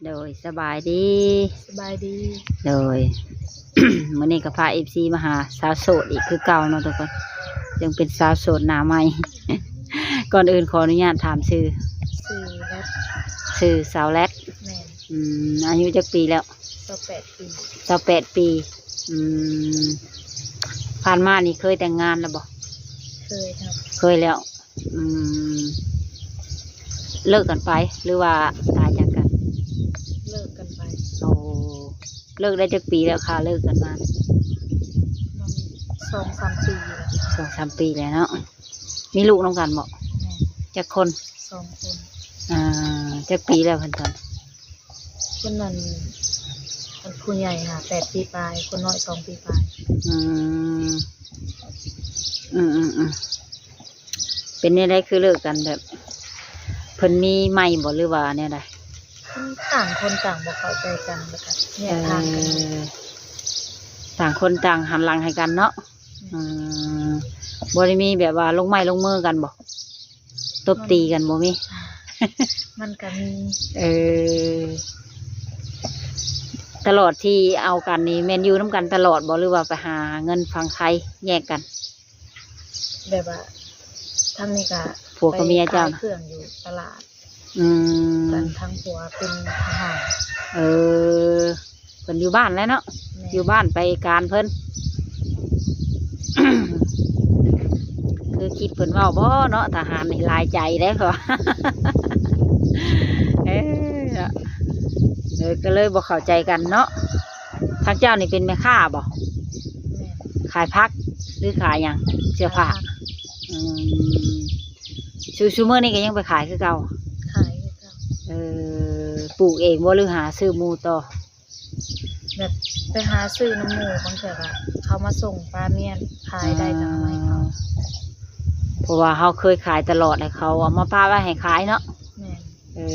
ໂດຍ ສະບາຍດີ. ສະບາຍດີ. ໂດຍ ມື້ນີ້ກໍພາເອັຟຊີມາຫາສາວໂສດອີກຄືເກົ່າເນາະທຸກຄົນ, ຍັງເປັນສາວໂສດໜ້າໃໝ່. ກ່ອນອື່ນຂໍອະນຸຍາດຖາມຊື່. ຊື່ແລັດ. ຊື່ສາວແລັດ. ແມ່ນ. ອືມ ອາຍຸຈັກປີແລ້ວ? ຊາວແປດປີ. ຊາວແປດປີ. ອືມ ຜ່ານມານີ້ເຄີຍແຕ່ງງານແລ້ວບໍ່? ເຄີຍແລ້ວ. ເຄີຍແລ້ວ. ອືມ ເລີກກັນໄປ ຫຼືວ່າຕາຍຈາກກັນ? ເລີກກັນໄປ. ໂອ້ ເລີກໄດ້ຈັກປີແລ້ວ ຄາເລີກກັນມາ? ມັນສອງສາມປີແລ້ວ. ສອງສາມປີແລ້ວເນາະ. ມີລູກນຳກັນບໍ່? ແມ່ນ. ຈັກຄົນ? ສອງຄົນ. ອ່າ ຈັກປີແລ້ວເພິ່ນຕອນ? ຄົນນັ້ນ ອັນຜູ້ໃຫຍ່ຫາແປດປີປາຍ, ຄົນນ້ອຍສອງປີປາຍ. ອືມ ອືມໆໆ ເປັນແນວໃດຄືເລີກກັນ? ແບບເພິ່ນມີໃໝ່ບໍ່ ຫຼືວ່າແນວໃດ? ຕ່າງຄົນຕ່າງບໍ່ເຂົ້າໃຈກັນ ແລ້ວກໍແຍກທາງກັນ. ເອີ ຕ່າງຄົນຕ່າງຫັນຫຼັງໃຫ້ກັນເນາະ. ອືມ ບໍ່ໄດ້ມີແບບວ່າລົງໄມ້ລົງມືກັນບໍ່? ຕົບຕີກັນບໍ່ມີ? ມັນກໍມີ. ເອີ ຕະຫຼອດທີ່ເອົາກັນນີ້ແມ່ນຢູ່ນຳກັນຕະຫຼອດບໍ່ ຫຼືວ່າໄປຫາເງິນຝັ່ງໄທແຍກກັນ? ແບບວ່າທາງນີ້ກໍ ຜົວກັບເມຍເຈົ້ານະ ໄປຂາຍເຄື່ອງຢູ່ຕະຫຼາດ. ອືມ ກັນທັງຜົວເປັນທະຫານ. ເອີ ເພິ່ນຢູ່ບ້ານແຫຼະເນາະ. ແມ່ນ. ຢູ່ບ້ານໄປການເພິ່ນ. ຄືຄິດເພິ່ນເວົ້າບໍ່ເນາະ ທະຫານນີ້ຫຼາຍໃຈເດ້ ເພາະວ່າ ເອີ ເນາະ ເອີ ກໍເລີຍບໍ່ເຂົ້າໃຈກັນເນາະ. ທາງເຈົ້ານີ້ເປັນແມ່ຄ້າບໍ່? ແມ່ນ. ຂາຍຜັກ ຫຼືຂາຍຫຍັງ? ເສື້ອຜ້າ. ຂາຍຜັກ. ອືມ ຊຸ ຊຸມື້ນີ້ກໍຍັງໄປຂາຍຄືເກົ່າ? ຂາຍຄືເກົ່າ. ເອີ ປູກເອງບໍ່ ຫຼືຫາຊື້ໝູ່ຕໍ່? ແບບໄປຫາຊື້ນຳໝູ່, ບາງເທື່ອກໍເຂົາມາສົ່ງປາມຽນ ຂາຍໄດ້ກໍເອົາໃຫ້ເຂົາ. ເພາະວ່າເຮົາເຄີຍຂາຍຕະຫຼອດ ໃຫ້ເຂົາເອົາມາປະໄວ້ໃຫ້ຂາຍເນາະ. ແມ່ນ. ເອີ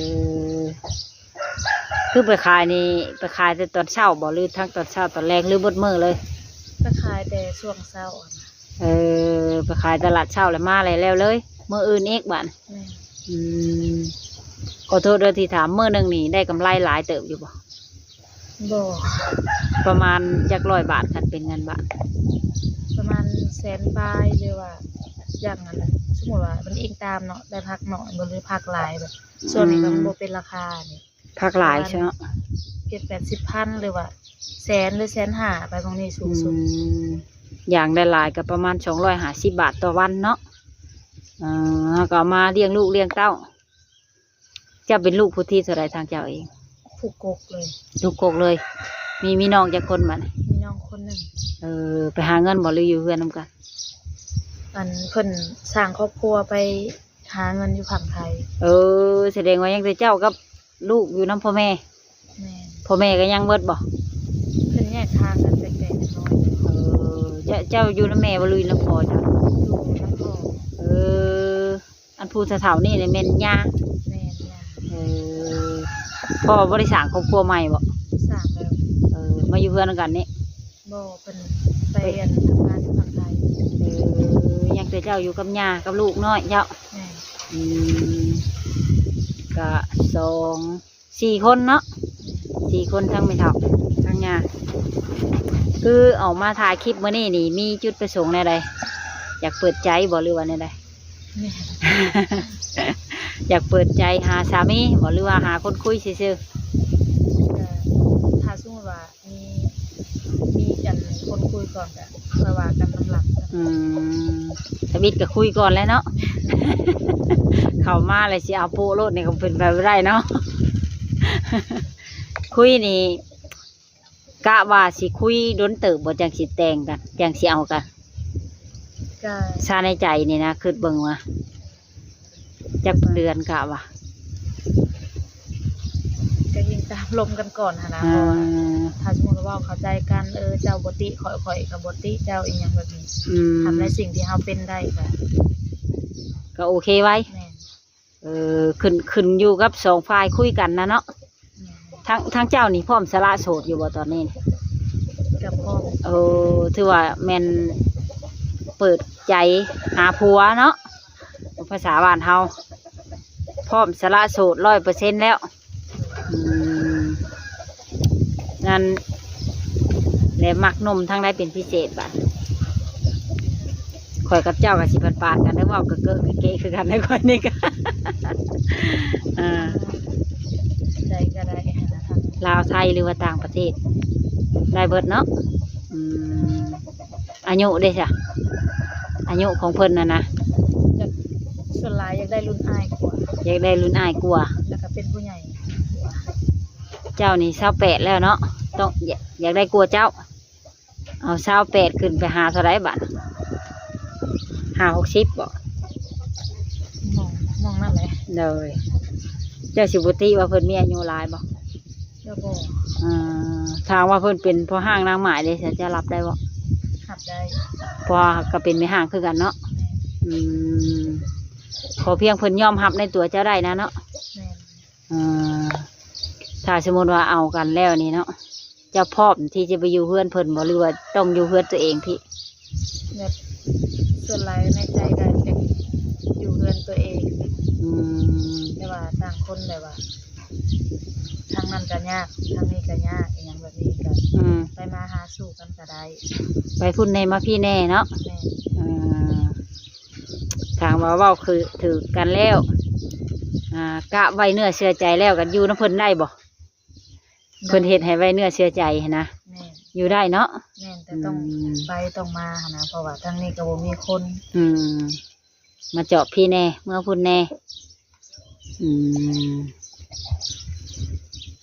ຄືໄປຂາຍນີ້ ໄປຂາຍແຕ່ຕອນເຊົ້າບໍ່ ຫຼືທັງຕອນເຊົ້າຕອນແລງ ຫຼືເບິດມື້ເລີຍ? ໄປຂາຍແຕ່ຊ່ວງເຊົ້າ. ເອີ ໄປຂາຍຕະຫຼາດເຊົ້າແລ້ວມາແລ້ວ ແລ້ວເລີຍ ມື້ອື່ນອີກບາດ. ແມ່ນ. ອືມ ຂໍໂທດເດີທີ່ຖາມ, ມື້ໜຶ່ງນີ້ໄດ້ກຳໄລຫຼາຍເຕີບຢູ່ບໍ່? ບໍ່. ປະມານຈັກຮ້ອຍບາດ ຄັນເປັນເງິນບາດ? ປະມານແສນປາຍ ຫຼືວ່າຢ່າງນັ້ນ. ສົມມຸດວ່າມັນອີງຕາມເນາະ, ໄດ້ຜັກໜ້ອຍບໍ່ ຫຼືຜັກຫຼາຍ, ແບບ ອືມ ຊ່ວງນີ້ກໍມັນບໍ່ເປັນລາຄານີ້. ຜັກຫຼາຍຊະເນາະ. ປະມານເຈັດແປດສິບພັນ ຫຼືວ່າແສນ ຫຼືແສນຫ້າ ໄປໝ່ອງນີ້ສູງສຸດ. ອືມ ຢ່າງຫຼາຍໆກໍປະມານສອງຮ້ອຍຫ້າສິບບາດຕໍ່ວັນເນາະ. ເອີ ເຮົາກໍເອົາມາລ້ຽງລູກລ້ຽງເຕົ້າ. ເຈົ້າເປັນລູກຜູ້ທີເທົ່າໃດທາງເຈົ້າເອງ? ຜູ້ກົກເລີຍ. ລູກກົກເລີຍ. ມີ ມີນ້ອງຈັກຄົນບາດນີ້? ມີນ້ອງຄົນໜຶ່ງ. ເອີ ໄປຫາເງິນບໍ່ ຫຼືຢູ່ເຮືອນນຳກັນ? ອັນເພິ່ນສ້າງຄອບຄົວໄປ ຫາເງິນຢູ່ຝັ່ງໄທ. ເອີ ສະແດງວ່າຍັງແຕ່ເຈົ້າກັບລູກຢູ່ນຳພໍ່ແມ່. ແມ່ນ. ພໍ່ແມ່ກໍຍັງເບິດບໍ່? ເພິ່ນແຍກທາງກັນແຕ່ແກ່ນ້ອຍ. ເອີ ເຈົ້າ ເຈົ້າຢູ່ນຳແມ່ບໍ່ ຫຼືຢູ່ນຳພໍ່ເຈົ້າ? ຢູ່ນຳພໍ່. ເອີ ອັນຜູ້ເຖົ້າໆນີ້ແມ່ນຍ່າ? ແມ່ນ ຍ່າ. ເອີ ພໍ່ບໍ່ໄດ້ສ້າງຄອບຄົວໃໝ່ບໍ່? ສ້າງແລ້ວ. ເອີ ມາຢູ່ເຮືອນນຳກັນນີ້? ບໍ່ ເພິ່ນໄປ ໄປ ອັນ ທຳງານຢູ່ຝັ່ງໄທ. ເອີ ຍັງແຕ່ເຈົ້າຢູ່ກັບຍ່າກັບລູກນ້ອຍເຈົ້າ. ແມ່ນ. ອືມ ກະສອງ ສີ່ຄົນເນາະ. ແມ່ນ. ສີ່ຄົນ ທັງແມ່ເຖົ້າ ທັງຍ່າ. ຄືອອກມາຖ່າຍຄລິບມື້ນີ້ນີ້ ມີຈຸດປະສົງແນວໃດ? ຢາກເປີດໃຈບໍ່ ຫຼືວ່າແນວໃດ? ແມ່ນ. ຢາກເປີດໃຈຫາສາມີບໍ່ ຫຼືວ່າຫາຄົນຄຸຍຊື່ໆ? ກະ ຖ້າສົມມຸດວ່າ ມີ ມີອັນຄົນຄຸຍກ່ອນກະຄ່ອຍວ່າກັນນຳຫຼັງ. ອືມ ທຳອິດກະຄຸຍກ່ອນແຫຼະເນາະ. ເຂົ້າມາແລ້ວຊິເອົາໂປະໂລດນີ້ກໍເປັນໄປບໍ່ໄດ້ເນາະ. ຄຸຍນີ້ກະວ່າຊິຄຸຍດົນເຕີບບໍ່ ຈັ່ງຊິແຕ່ງກັນ ຈັ່ງຊິເອົາກັນ? ກະ ຊາໃນໃຈນີ້ນະ ຄິດເບິ່ງວ່າ ຈັກເດືອນກະວ່າ? ກໍຍິງຕາມລົມກັນກ່ອນຫັ້ນນະ. ອ່າ ເພາະວ່າຖ້າສົມມຸດວ່າເວົ້າເຂົ້າໃຈກັນ ເອີ ເຈົ້າບໍ່ຕິຂ້ອຍ ຂ້ອຍກໍບໍ່ຕິເຈົ້າ ອີ່ຫຍັງແບບນີ້. ອືມ ທຳໃນສິ່ງທີ່ເຮົາເປັນໄດ້ກໍ ກໍໂອເຄໄວ. ແມ່ນ. ເອີ ຂຶ້ນ ຂຶ້ນຢູ່ກັບສອງຝ່າຍຄຸຍກັນນະເນາະ. ແມ່ນ. ທາງ ທາງເຈົ້ານີ້ພ້ອມສະຫຼະໂສດຢູ່ບໍ່ຕອນນີ້? ກໍພ້ອມ. ເອີ ຖືວ່າແມ່ນເປີດໃຈຫາຜົວເນາະ ພາສາບ້ານເຮົາ ພ້ອມສະຫຼະໂສດຮ້ອຍເປີເຊັນແລ້ວ. ອືມ ອັນ ແລະ ມັກໜຸ່ມທາງໃດເປັນພິເສດບາດ? ຂ້ອຍກັບເຈົ້າກໍຊິປານໆກັນເດີ ເວົ້າເກີະໆເກະໆຄືກັນເດີ ຂ້ອຍນີ້ກໍ ອ່າ ໃດກໍໄດ້ຫັ້ນນະ ທັງລາວ ໄທ ຫຼືວ່າຕ່າງປະເທດ ໄດ້ເບິດເນາະ. ອືມ ອາຍຸເດ້ຊະ? ອາຍຸຂອງເພິ່ນຫັ້ນນະ ຈາກ ສ່ວນຫຼາຍຢາກໄດ້ລຸ້ນອ້າຍກວ່າ ຢາກໄດ້ລຸ້ນອ້າຍກວ່າ ແລ້ວກໍເປັນຜູ້ໃຫຍ່ກວ່າ. ເຈົ້ານີ້ຊາວແປດແລ້ວເນາະ ຕ້ອງ ຢາກ ຢາກໄດ້ກວ່າເຈົ້າ. ເອົາຊາວແປດຂຶ້ນໄປຫາເທົ່າໃດບາດ? ຫ້າຫົກສິບບໍ? ມອງ ມອງນັ້ນແຫຼະ. ໂດຍ ເຈົ້າຊິບໍ່ຕິວ່າເພິ່ນມີອາຍຸຫຼາຍບໍ? ກໍບໍ່. ເອີ ຖ້າວ່າເພິ່ນເປັນພໍ່ຮ້າງນາງໝ້າຍເດ້ ເຈົ້າຮັບໄດ້ບໍ? ຮັບໄດ້ ເພາະວ່າກໍເປັນແມ່ຮ້າງຄືກັນເນາະ. ແມ່ນ. ອືມ ຂໍພຽງເພິ່ນຍອມຮັບໃນຕົວເຈົ້າໄດ້ນະເນາະ. ແມ່ນ. ເອີ ຖ້າສົມມຸດວ່າເອົາກັນແລ້ວນີ້ເນາະ ເຈົ້າພ້ອມທີ່ຈະໄປຢູ່ເຮືອນເພິ່ນບໍ່ ຫຼືວ່າຕ້ອງຢູ່ເຮືອນຕົວເອງພີ້? ແບບ ສ່ວນຫຼາຍໃນໃຈກໍຢາກຢູ່ເຮືອນຕົວເອງ. ອືມ ແຕ່ວ່າຕ່າງຄົນແບບວ່າ ທາງນັ້ນກໍຍາກ ທາງນີ້ກໍຍາກ ອີ່ຫຍັງແບບນີ້ກໍ ອືມ ໄປມາຫາສູ່ກັນກໍໄດ້ ໄປພຸ້ນແດ່ມາພີ້ແດ່ເນາະ. ແມ່ນ. ເອີ ຖ້າຫາກວ່າເວົ້າຄືຖືກກັນແລ້ວ ອ່າ ກະໄວ້ເນື້ອເຊື່ອໃຈແລ້ວ ກໍຢູ່ນຳເພິ່ນໄດ້ບໍ່? ໄດ້. ເພິ່ນເຮັດໃຫ້ໄວ້ເນື້ອເຊື່ອໃຈຫັ້ນນະ. ແມ່ນ. ຢູ່ໄດ້ເນາະ. ແມ່ນ ແຕ່ຕ້ອງ ອືມ ໄປຕ້ອງມາຫັ້ນນະ ເພາະວ່າທາງນີ້ກໍບໍ່ມີຄົນ. ອືມ ມາຈອບພີ້ແດ່ ເມືອພຸ້ນແດ່. ອືມ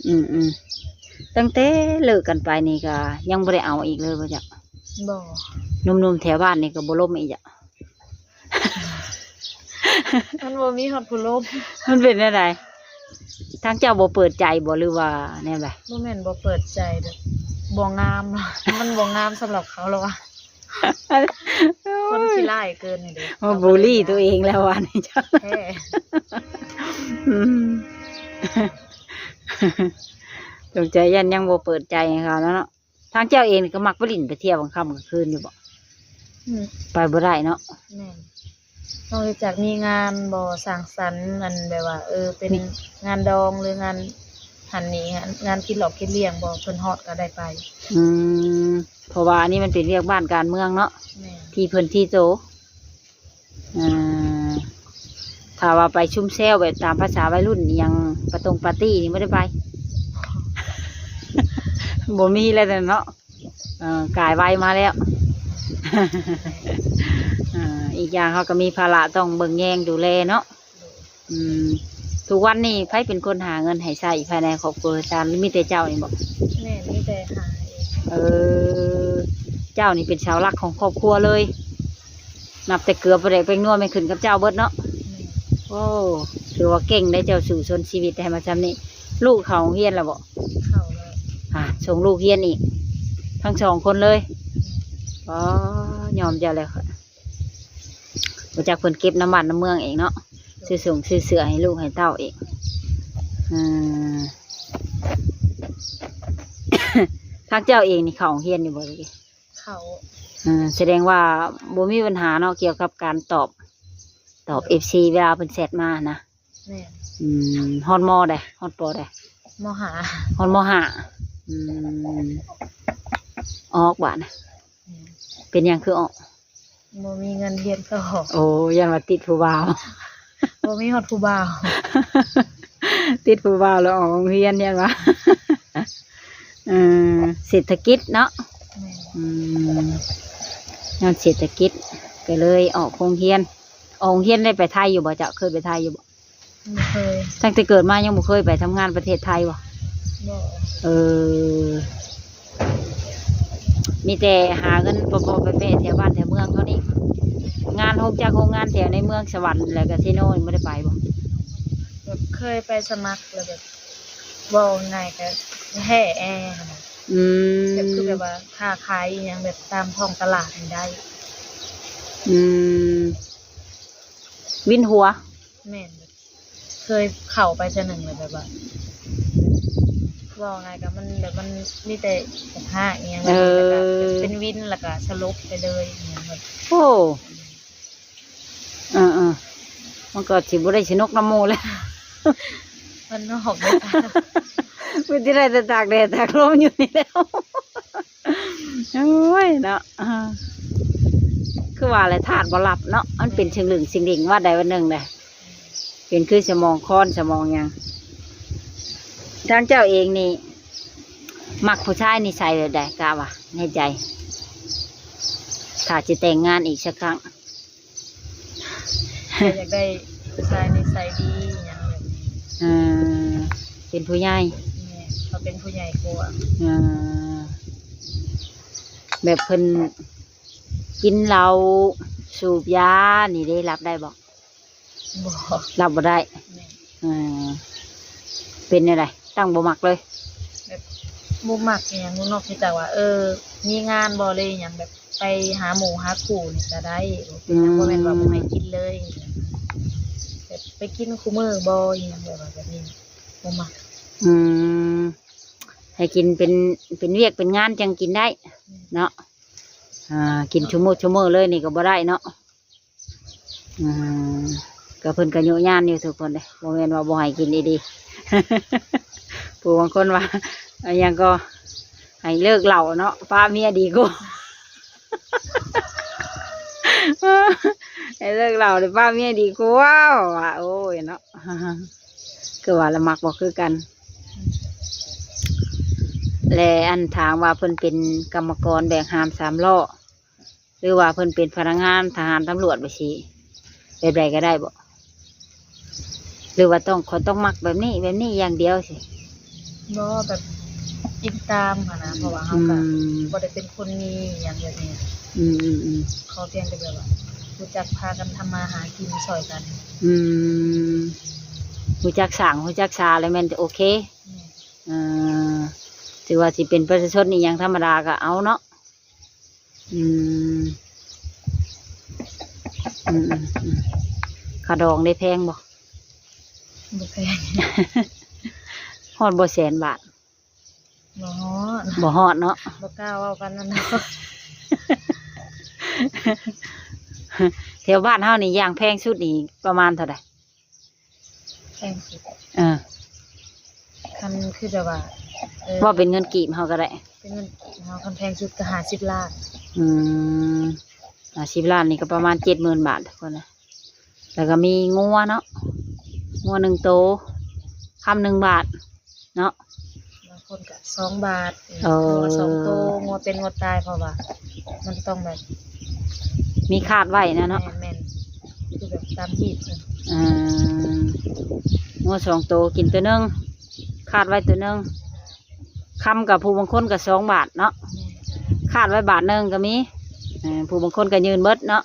ອືມໆ ຕັ້ງແຕ່ເລີກກັນໄປນີ້ກໍຍັງບໍ່ໄດ້ເອົາອີກເລີຍບໍ່ຈັກ? ບໍ່. ໜຸ່ມໆແຖວບ້ານນີ້ກໍບໍ່ລົມອີກຈັກ? ມັນບໍ່ມີຮອດຜູ້ລົມ. ມັນເປັນແນວໃດ? ທາງເຈົ້າບໍ່ເປີດໃຈບໍ່ ຫຼືວ່າແນວໃດ? ບໍ່ແມ່ນບໍ່ເປີດໃຈ ແບບບໍ່ງາມ ມັນບໍ່ງາມສຳລັບເຂົາແລ້ວວ່າ. ຄົນຂີ້ຮ້າຍເກີນນີ້ເດ້ ມາບູລີຕົວເອງແລ້ວວ່ານີ້ເຈົ້າ. ແທ້. ອືມ ສົງໄສຢ້ານຍັງບໍ່ເປີດໃຈໃຫ້ເຂົາເນາະ. ທາງເຈົ້າເອງນີ້ກໍມັກໄປຫຼິ້ນໄປທ່ຽວກາງຄ່ຳກາງຄືນຢູ່ບໍ່? ອືມ ໄປບໍ່ໄດ້ເນາະ. ແມ່ນ. ນອກຈາກມີງານບໍ່ສັງສັນ ອັນແບບວ່າ ເອີ ເປັນງານດອງ ຫຼືງານຫັ້ນນີ້ ງານ ງານກິນຫຼອກກິນລ້ຽງບໍ່ ເພິ່ນຮອດກໍໄດ້ໄປ. ອືມ ເພາະວ່າອັນນີ້ມັນເປັນວຽກບ້ານການເມືອງເນາະ. ແມ່ນ. ທີ່ເພິ່ນທີ່ໂຕ. ອ່າ ຖ້າວ່າໄປຊຸມແຊວແບບຕາມພາສາໄວລຸ້ນ ອີ່ຫຍັງປາຕົງປາຕີ້ນີ້ບໍ່ໄດ້ໄປ. ບໍ່ມີແລ້ວເນາະ. ເອີ ກາຍໄວມາແລ້ວ. ເອີ ອີກຢ່າງເຮົາກໍມີພາລະຕ້ອງເບິ່ງແຍງດູແລເນາະ. ອືມ ທຸກວັນນີ້ໃຜເປັນຄົນຫາເງິນໃຫ້ໃຊ້ພາຍໃນຄອບຄົວເຮືອນຊານ ມີແຕ່ເຈົ້ານີ້ບໍ? ແມ່ນ ມີແຕ່ຫາເອງ. ເອີ ເຈົ້ານີ້ເປັນເສົາຫຼັກຂອງຄອບຄົວເລີຍ. ນັບແຕ່ເກືອປາແດກແປ້ງນົວແມ່ນຂຶ້ນກັບເຈົ້າເບິດເນາະ. ແມ່ນ. ໂອ້ ຖືວ່າເກັ່ງເດ້ເຈົ້າ ສູ້ຊົນຊີວິດໄດ້ມາຊ່ຳນີ້. ລູກເຂົ້າໂຮງຮຽນແລ້ວບໍ? ເຂົ້າແລ້ວ. ອ່າ ສົ່ງລູກຮຽນອີກ ທັງສອງຄົນເລີຍ. ແມ່ນ. ອໍ ຍອມເຈົ້າແລ້ວ. ບໍ່ຈັກເພິ່ນເກັບນຳບ້ານນຳເມືອງເອງເນາະ. ຊື້ສົ່ງຊື້ເສື້ອໃຫ້ລູກໃຫ້ເຕົ້າເອງ. ເອີ ທາງເຈົ້າເອງນີ້ເຂົ້າໂຮງຮຽນຢູ່ບໍ່? ເຂົ້າ. ເອີ ສະແດງວ່າບໍ່ມີບັນຫາເນາະ ກ່ຽວກັບການຕອບ ຕອບເອັຟຊີເວລາເພິ່ນແຊັດມານະ. ແມ່ນ. ອືມ ຮອດມໍໃດ? ຮອດປໍໃດ? ມໍຫ້າ. ຮອດມໍຫ້າ. ອືມ ອອກບາດນະ. ແມ່ນ. ເປັນຫຍັງຄືອອກ? ບໍ່ມີເງິນຮຽນຕໍ່. ໂອ້ ຢ້ານວ່າຕິດຜູ້ບ່າວ. ບໍ່ມີຮອດຜູ້ບ່າວ. ຕິດຜູ້ບ່າວແລ້ວອອກໂຮງຮຽນ ຢ້ານວ່າ ເອີ ເສດຖະກິດເນາະ. ແມ່ນ. ອືມ ຍ້ອນເສດຖະກິດກໍເລີຍອອກໂຮງຮຽນ. ອອກໂຮງຮຽນໄດ້ໄປໄທຢູ່ບໍ່ເຈົ້າ? ເຄີຍໄປໄທຢູ່ບໍ່? ບໍ່ເຄີຍ. ຕັ້ງແຕ່ເກີດມາຍັງບໍ່ເຄີຍໄປທຳງານປະເທດໄທບໍ່? ບໍ່. ເອີ ມີແຕ່ຫາເງິນພໍໆແປະໆແຖວບ້ານແຖວເມືອງເທົ່ານີ້. ງານໂຮງຈັກໂຮງງານແຖວໃນເມືອງສະຫວັນ ແລ້ວກະເຊໂນນີ້ບໍ່ໄດ້ໄປບໍ່? ແບບເຄີຍໄປສະໝັກ ແລ້ວແບບ ເວົ້າງ່າຍກໍແຮ່ແອຫັ້ນນະ. ອືມ ແບບຄືແບບວ່າຄ້າຂາຍອີ່ຫຍັງແບບຕາມທ້ອງຕະຫຼາດນີ້ໄດ້. ອືມ ວິນຫົວ. ແມ່ນ. ເຄີຍເຂົ້າໄປເທື່ອໜຶ່ງແລ້ວ ແບບວ່າ ເວົ້າງ່າຍກໍມັນແບບ ມັນມີແຕ່ແບບຮາກອີ່ຫຍັງແບບນີ້ ເອີ ແລ້ວກໍເປັນວິນ ແລ້ວກໍສະຫຼົບໄປເລີຍອີ່ຫຍັງແບບ. ໂອ້ ເອີໆ ມັນກໍຊິບໍ່ໄດ້ສະໜຸກນຳໝູ່ແລ້ວ. ມັນນອກເດ້. ເພິ່ນຊິໄດ້ແຕ່ຕາກແດດຕາກລົມຢູ່ນີ້ແລ້ວ. ໂອ້ຍເນາະ ອ່າ ຄືວ່າແຫຼະ ທາດບໍ່ຫຼັບເນາະ ມັນເປັນຊຶງລຶງຊິງດິງ ວັນໃດວັນໜຶ່ງແຫຼະ ເປັນຄືສະໝອງຄອນສະໝອງຫຍັງ. ທາງເຈົ້າເອງນີ້ມັກຜູ້ຊາຍນິໄສແບບໃດ ກະວ່າໃນໃຈ ຖ້າຈະແຕ່ງງານອີກສັກຄັ້ງ? ກໍຢາກໄດ້ຜູ້ຊາຍນິໄສດີຫຍັງແບບນີ້ ເອີ ເປັນຜູ້ໃຫຍ່ ແມ່ນ ເຂົາເປັນຜູ້ໃຫຍ່ກວ່າ ເອີ ແບບເພິ່ນກິນເຫຼົ້າ ສູບຢານີ້ເດ້ ຮັບໄດ້ບໍ່? ບໍ່ ຮັບບໍ່ໄດ້ ແມ່ນ ເອີ ເປັນແນວໃດ? ຕັ້ງບໍ່ມັກເລີຍ ແບບບໍ່ມັກອີ່ຫຍັງ ນອກຈາກວ່າ ເອີ ມີງານບໍ່ ຫຼືອີ່ຫຍັງ ແບບໄປຫາໝູ່ຫາຄູ່ນີ້ກໍໄດ້ ບໍ່ເປັນຫຍັງ ອືມ ບໍ່ແມ່ນວ່າບໍ່ໃຫ້ກິນເລີຍ ແບບໄປກິນຄູ່ມື້ບໍ່ ອີ່ຫຍັງແບບວ່າແບບນີ້ ບໍ່ມັກ ອືມ ໃຫ້ກິນເປັນ ເປັນວຽກເປັນງານຈັ່ງກິນໄດ້ ແມ່ນ ເນາະ ອ່າ ກິນຊຸມື້ ຊຸມື້ເລີຍນີ້ກໍບໍ່ໄດ້ເນາະ. ອືມ ກໍເພິ່ນກໍຍຸຍານຢູ່ທຸກຄົນເດ້ ບໍ່ແມ່ນວ່າບໍ່ໃຫ້ກິນດີໆ ຜູ້ບາງຄົນວ່າ ອີ່ຫຍັງກໍ ໃຫ້ເລີກເຫຼົ້າເນາະ ປະເມຍດີກວ່າ ໃຫ້ເລີກເຫຼົ້າ ປະເມຍດີກວ່າ ວ່າ ໂອ້ຍເນາະ ຄືວ່າລະມັກບໍ່ຄືກັນ. ແລະ ອັນ ຖາມວ່າເພິ່ນເປັນກຳມະກອນແບກຫາມສາມລໍ້ ຫຼືວ່າເພິ່ນເປັນພະນັກງານທະຫານຕຳຫຼວດ ແບບຊີ້ ແບບໃດກໍໄດ້ບໍ່? ຫຼືວ່າຕ້ອງ ຂ້ອຍຕ້ອງມັກແບບນີ້ ແບບນີ້ຢ່າງດຽວຊີ້? ບໍ່ ແບບອີງຕາມຫັ້ນນະ ເພາະວ່າເຮົາກໍ ອືມ ບໍ່ໄດ້ເປັນຄົນມີຫຍັງແບບນີ້ ອືມໆໆ ຂໍພຽງແຕ່ແບບວ່າຮູ້ຈັກພາກັນທຳມາຫາກິນຊ່ອຍກັນ ອືມ ຮູ້ຈັກສ້າງ ຮູ້ຈັກສາ ແລ້ວແມ່ນໂອເຄ ແມ່ນ ເອີ ຖືວ່າຊິເປັນປະຊາຊົນອີ່ຫຍັງທຳມະດາກໍເອົາເນາະ. ອືມ ອືມໆ ຄ່າດອງເດ້ແພງບໍ່? ບໍ່ແພງ ຮອດບໍ່ແສນບາດ? ບໍ່ຮອດ ບໍ່ຮອດເນາະ ບໍ່ກ້າເວົ້າປານນັ້ນເນາະ ແຖວບ້ານເຮົານີ້ຢ່າງແພງສຸດນີ້ປະມານເທົ່າໃດ? ແພງສຸດ ເອີ ຄັນຄືແບບວ່າ ເອີ ເວົ້າເປັນເງິນກີບເຮົາກໍໄດ້ ເປັນເງິນກີບເຮົາ ຄັນແພງສຸດກໍຫ້າສິບລ້ານ ອືມ ຫ້າສິບລ້ານນີ້ກໍປະມານເຈັດໝື່ນບາດທຸກຄົນນະ ແລ້ວກໍມີງົວເນາະ ງົວໜຶ່ງໂຕ ຄຳໜຶ່ງບາດເນາະ ບາງຄົນກໍສອງບາດ ເອີ ງົວສອງໂຕ ງົວເປັນງົວຕາຍ ເພາະວ່າມັນຕ້ອງແບບ ມີຄາດໄວ້ນະເນາະ ແມ່ນໆ ຄືແບບຕາມຮີດເພິ່ນ ອ່າ ງົວສອງໂຕກິນໂຕໜຶ່ງ ຄາດໄວ້ໂຕໜຶ່ງ ຄຳກັບຜູ້ບາງຄົນກໍສອງບາດເນາະ ແມ່ນ ຄາດໄວ້ບາດໜຶ່ງກໍມີ ເອີ ຜູ້ບາງຄົນກໍຍື່ນເບິດເນາະ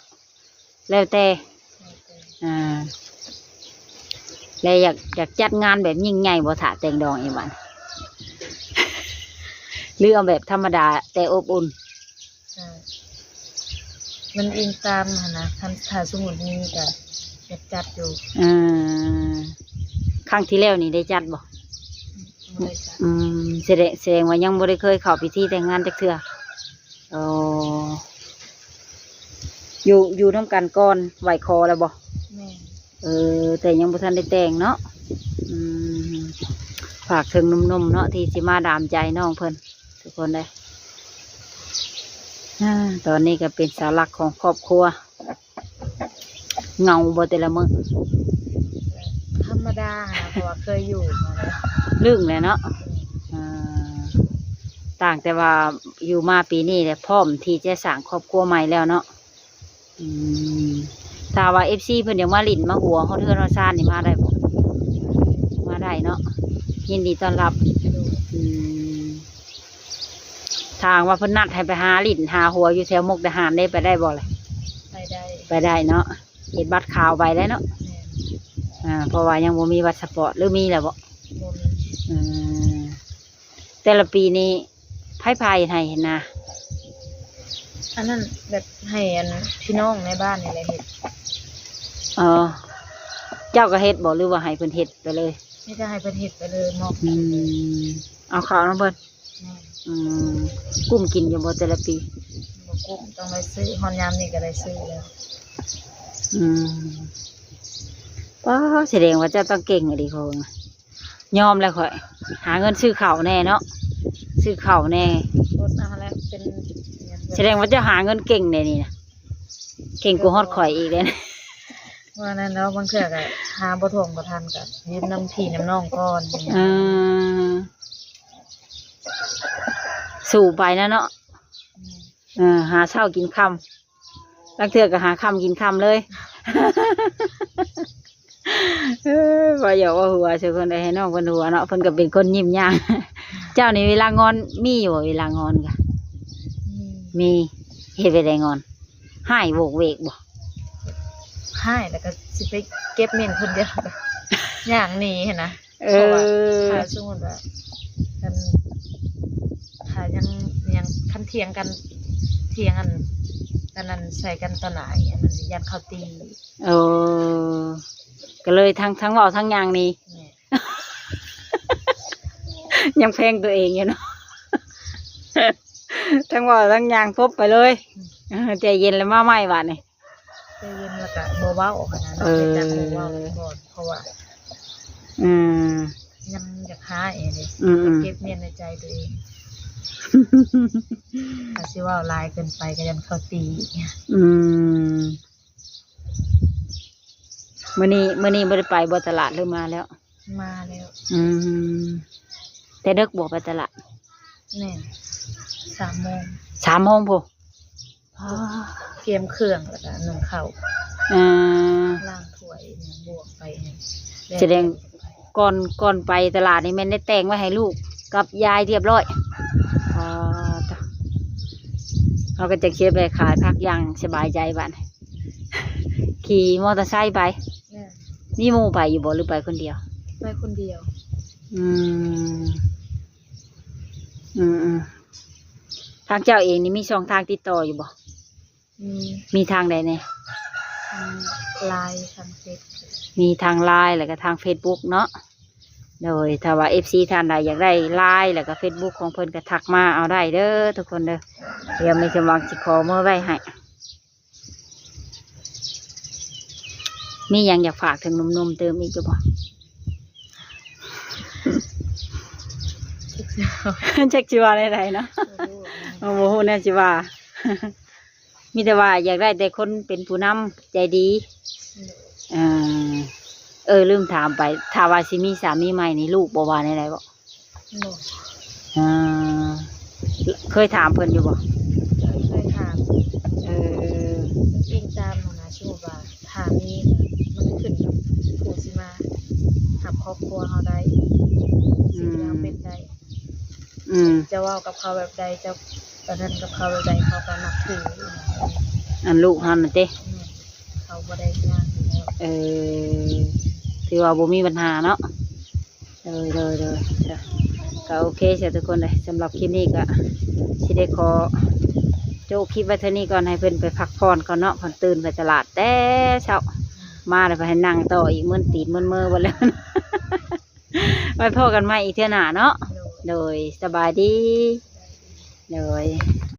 ແລ້ວແຕ່ ແລ້ວແຕ່ ອ່າ ແລະ ຢາກ ຢາກຈັດງານແບບຍິ່ງໃຫຍ່ບໍ່ ຖ້າແຕ່ງດອງອີກບາດ ຫຼືເອົາແບບທຳມະດາແຕ່ອົບອຸ່ນ? ກໍມັນອີງຕາມຫັ້ນນະ ຄັນຖ້າສົມມຸດມີກໍຢາກຈັດຢູ່ ອ່າ ຄັ້ງທີ່ແລ້ວນີ້ໄດ້ຈັດບໍ່? ບໍ່ໄດ້ຈັດ ອືມ ສະແດງ ສະແດງວ່າຍັງບໍ່ໄດ້ເຄີຍເຂົ້າພິທີແຕ່ງງານຈັກເທື່ອ ອໍ ຢູ່ ຢູ່ນຳກັນກ່ອນໄຫວ້ຂໍແລ້ວບໍ່? ແມ່ນ ເອີ ແຕ່ຍັງບໍ່ທັນໄດ້ແຕ່ງເນາະ ອືມ ຝາກເຖິງໜຸ່ມໆເນາະ ທີ່ຊິມາດາມໃຈນ້ອງເພິ່ນ ທຸກຄົນເດີ ອາ ຕອນນີ້ກໍເປັນເສົາຫຼັກຂອງຄອບຄົວ ເຫງົາບໍ່ແຕ່ລະມື້? ທຳມະດາຫັ້ນນະ ເພາະວ່າເຄີຍຢູ່ມາແລ້ວ ລຶ້ງແຫຼະເນາະ ອືມ ອ່າ ຕ່າງແຕ່ວ່າຢູ່ມາປີນີ້ແຫຼະ ພ້ອມທີ່ຈະສ້າງຄອບຄົວໃໝ່ແລ້ວເນາະ ອືມ ຖ້າວ່າເອັຟຊີເພິ່ນຢາກມາຫຼິ້ນມາຫົວຮອດເຮືອນຮອດຊານນີ້ມາໄດ້ບໍ່? ມາໄດ້ເນາະ ຍິນດີຕ້ອນຮັບ ໂດຍ ອືມ ຖ້າຫາກວ່າເພິ່ນນັດໃຫ້ໄປຫາຫຼິ້ນຫາຫົວຢູ່ແຖວມຸກດາຫານເດ້ ໄປໄດ້ບໍ່ລະ? ໄປໄດ້ ໄປໄດ້ເນາະ ເຮັດບັດຂາວໄປໄດ້ເນາະ ແມ່ນ ອ່າ ເພາະວ່າຍັງບໍ່ມີບັດສະປອດ ຫຼືມີແລ້ວບໍ່? ບໍ່ມີ ອືມ ແຕ່ລະປີນີ້ໃຜພາເຮັດໄຮ່ເຮັດນາ? ອັນນັ້ນແບບໃຫ້ອັນພີ່ນ້ອງໃນບ້ານນີ້ແຫຼະເຮັດ ອໍ ເຈົ້າກໍເຮັດບໍ່ ຫຼືວ່າໃຫ້ເພິ່ນເຮັດໄປເລີຍ? ມີແຕ່ໃຫ້ເພິ່ນເຮັດໄປເລີຍ ມອບ ອືມ ເອົາເຂົ້ານຳເພິ່ນ ແມ່ນ ອືມ ກຸ້ມກິນຢູ່ບໍ່ແຕ່ລະປີ? ບໍ່ກຸ້ມ ຕ້ອງໄດ້ຊື້ ຮອດຍາມນີ້ກໍໄດ້ຊື້ແລ້ວ ອືມ ປ້າ ສະແດງວ່າເຈົ້າຕ້ອງເກັ່ງອີ່ຫຼີ ເພາະວ່າຍອມແລ້ວຂ້ອຍ ຫາເງິນຊື້ເຂົ້າແດ່ເນາະ ຊື້ເຂົ້າແດ່. ລົດເອົາຫັ້ນແຫຼະ ເປັນ ສະແດງວ່າເຈົ້າຫາເງິນເກັ່ງແດ່ນີ້ນະ ເກັ່ງກວ່າຮອດຂ້ອຍອີກເດ້. ວ່ານັ້ນແລ້ວ ບາງເທື່ອກໍຫາບໍ່ຖ້ວງບໍ່ທັນ ກໍຢືມນຳພີ່ນຳນ້ອງກ່ອນ. ເອີ ສູ້ໄປນະເນາະ. ແມ່ນ ເອີ ຫາເຊົ້າກິນຄ່ຳ ລາງເທື່ອກໍຫາຄ່ຳກິນຄ່ຳເລີຍ. ເອີ ເວົ້າຫຍອກເວົ້າຫົວ ເຊີເພິ່ນໄດ້ໃຫ້ນ້ອງເພິ່ນຫົວເນາະ ເພິ່ນກໍເປັນຄົນຍິ້ມຍາກ. ເຈົ້ານີ້ເວລາງອນມີຢູ່ບໍ່ ເວລາງອນກະ? ມີ ມີ. ເຮັດແບບໃດງອນ? ຮ້າຍໂຫວກເວກບໍ່? ຮ້າຍແລ້ວກໍຊິໄປເກັບເໝັນຄົນດຽວ ຍ່າງໜີຫັ້ນນະ. ເອີ ເພາະວ່າຖ້າສົມມຸດວ່າ ຄັນ ຖ້າຍັງ ຍັງ ຄັນຖຽງກັນ ຖຽງອັນ ອັນນັ້ນໃສ່ກັນຕໍ່ໜ້າອີກ ອັນນັ້ນຢ້ານເຂົາຕີ. ເອີ ກໍເລີຍທັງ ທັງເວົ້າທັງຍ່າງໜີ. ແມ່ນ ຍັງແພງຕົວເອງຢູ່ເນາະ ທັງເວົ້າທັງຍ່າງພົບໄປເລີຍ. ອືມ ເອີ ໃຈເຢັນແລ້ວມາໃໝ່ບາດນີ້. ໃຈເຢັນແລ້ວກະບໍ່ເວົ້າຫັ້ນນະ ເອີ ເຮັດຈັ່ງບໍ່ເວົ້າກ່ອນ ເພາະວ່າ ອືມ ຍັງຢາກຫາເອງເດ້. ອືມໆ ເກັບເໝັນໃນໃຈຕົວເອງ ຖ້າຊິເວົ້າຫຼາຍເກີນໄປກໍຢ້ານເຂົາຕີ. ອືມ ມື້ນີ້ ມື້ນີ້ບໍ່ໄດ້ໄປບໍ່ຕະຫຼາດ ຫຼືມາແລ້ວ? ມາແລ້ວ. ອືມ ແຕ່ເດິກບໍ່ໄປຕະຫຼາດ? ແມ່ນ ສາມໂມງ. ສາມໂມງພຸ້ນ. ອໍ ກຽມເຄື່ອງ ແລ້ວກະໜຶ້ງເຂົ້າ ເອີ ລ້າງຖ້ວຍ ຫຍັງບວກໄປ. ສະແດງກ່ອນ ກ່ອນໄປຕະຫຼາດນີ້ແມ່ນໄດ້ແຕ່ງໄວ້ໃຫ້ລູກກັບຍາຍຮຽບຮ້ອຍ. ອໍ ເຮົາກໍຈັ່ງຊິໄປຂາຍຜັກຢ່າງສະບາຍໃຈບາດນີ້. ຂີ່ມໍເຕີໄຊໄປ. ແມ່ນ. ມີໝູ່ໄປຢູ່ບໍ່ ຫຼືໄປຄົນດຽວ? ໄປຄົນດຽວ. ອືມ ອືມໆ ທາງເຈົ້າເອງນີ້ມີຊ່ອງທາງຕິດຕໍ່ຢູ່ບໍ່? ມີ. ມີທາງໃດແດ່? ທາງ LINE ທາງເຟສ. ມີທາງ LINE ແລ້ວກໍທາງ Facebook ເນາະ. ໂດຍ ຖ້າວ່າ ເອັຟຊີ ທ່ານໃດຢາກໄດ້ LINE ແລ້ວກໍ Facebook ຂອງເພິ່ນກໍທັກມາເອົາໄດ້ເດີທຸກຄົນເດີ. ດຽວແມ່ສມຫວັງຊິຂໍເບີໄວ້ໃຫ້. ມີຫຍັງຢາກຝາກເຖິງໜຸ່ມໆຕື່ມອີກຢູ່ບໍ່? ຈັກຊິເວົ້າແນວໃດເນາະ ບໍ່ຮູ້ ເອີ ບໍ່ຮູ້ແນວຊິວ່າ. ມີແຕ່ວ່າຢາກໄດ້ແຕ່ຄົນເປັນຜູ້ນຳໃຈດີ. ເອີ ເອີ ລືມຖາມໄປ ຖ້າວ່າຊິມີສາມີໃໝ່ນີ້ ລູກບໍ່ວ່າແນວໃດບໍ? ບໍ່. ເອີ ເຄີຍຖາມເພິ່ນຢູ່ບໍ່? ເຄີຍຖາມ. ເອີ ມັນອີງຕາມຫັ້ນນະ ສົມມຸດວ່າຖ້າມີ ມັນຂຶ້ນກັບຜູ້ຊິມາຮັບຄອບຄົວເຮົາໄດ້ ອືມ ຊິເປັນໄດ້. ອືມ ຈະເວົ້າກັບເຂົາແບບໃດ ຈະ ອັນນັ້ນກັບເຂົາແບບໃດ ເຂົາກໍນັບຖື. ອັນລູກເຮົານັ້ນຕິ? ແມ່ນ ເຂົາບໍ່ໄດ້ຍາກຢູ່ແລ້ວ. ເອີ ຖືວ່າບໍ່ມີບັນຫາເນາະ. ໂດຍ ໂດຍ ໂດຍ ກະໂອເຄຊະທຸກຄົນເອີຍ. ສຳລັບຄລິບນີ້ກະຊິໄດ້ຂໍໂຈະຄລິບໄວ້ເທົ່ານີ້ກ່ອນ ໃຫ້ເພິ່ນໄປພັກຜ່ອນກ່ອນເນາະ. ເພິ່ນຕື່ນໄປຕະຫຼາດແຕ່ເຊົ້າ ມາແລ້ວໄປໃຫ້ນັ່ງຕໍ່ອີກ ມຶນຕີນມຶນມືເບິດແລ້ວ. ໄວ້ພໍ້ກັນໃໝ່ອີກເທື່ອໜ້າເນາະ. ໂດຍ ໂດຍ ສະບາຍດີ. ໂດຍ.